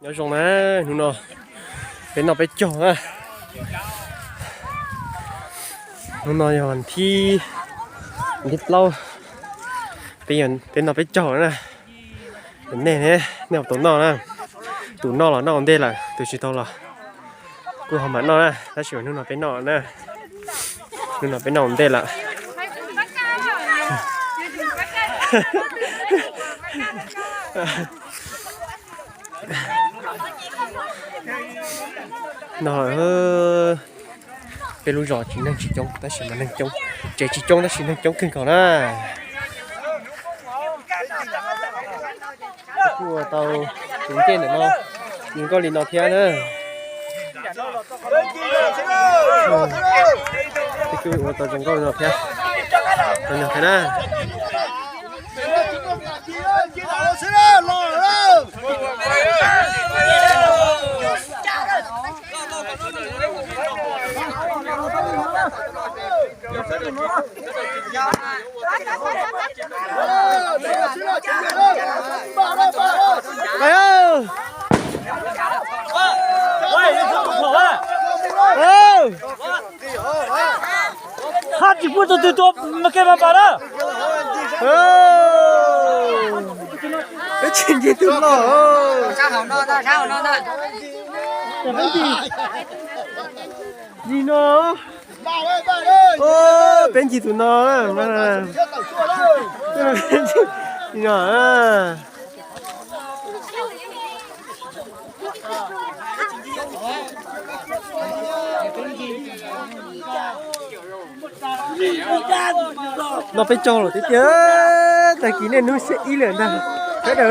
Nyob zoo na, hnub no peb noj peb caug na. Hnub no yog thib, thib plaub, peb, peb noj peb caug na. Nej, nej ua tus noj na, tus noj los noj ua ntej lawm, tus tsis tau los kuj ho mam noj na, tab sis mas hnub no peb noj na, hnub no peb noj ua ntej lawm. No, peb lub zos tsis, neeg tsis coob tab sis mas neeg coob, tsev tsis coob tab sis neeg coob kawg nkaus na. Kuj ua tau zoo nkauj li no thiab na. Peb kuj ua tau zoo nkauj li no thiab, tau nyog thiab na. Hab tsis pub tus twg tua mas kev mas npam na. Peb tsis nce tus no. Ncig no. Peb ncig tus no. Ncig no. Noj peb caug lawm tiag tiag, tag kis niaj hnub xiab ib lawm ntag sawv daws.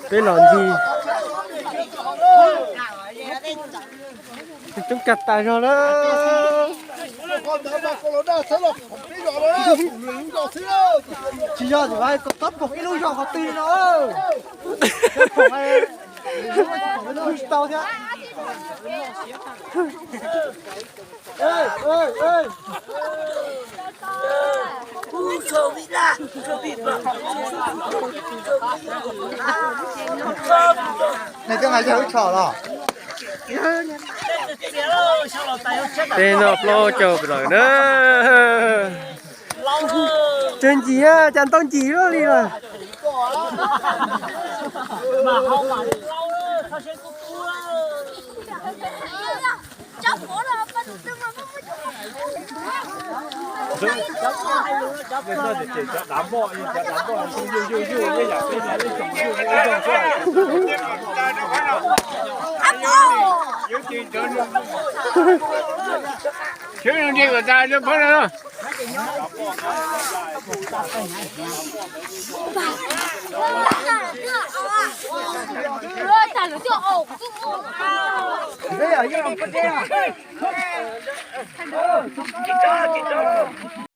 Peb los ncig coob kawg tas zog na. Tsis yog, txhob pom ib lub zos qhov twg no. Tsis tau thiab. Nws twb nqa yawg wb tso los. Peb noj plaub caug lawm na. Tsawg ncig, cas ntau ncig luaj li lawm.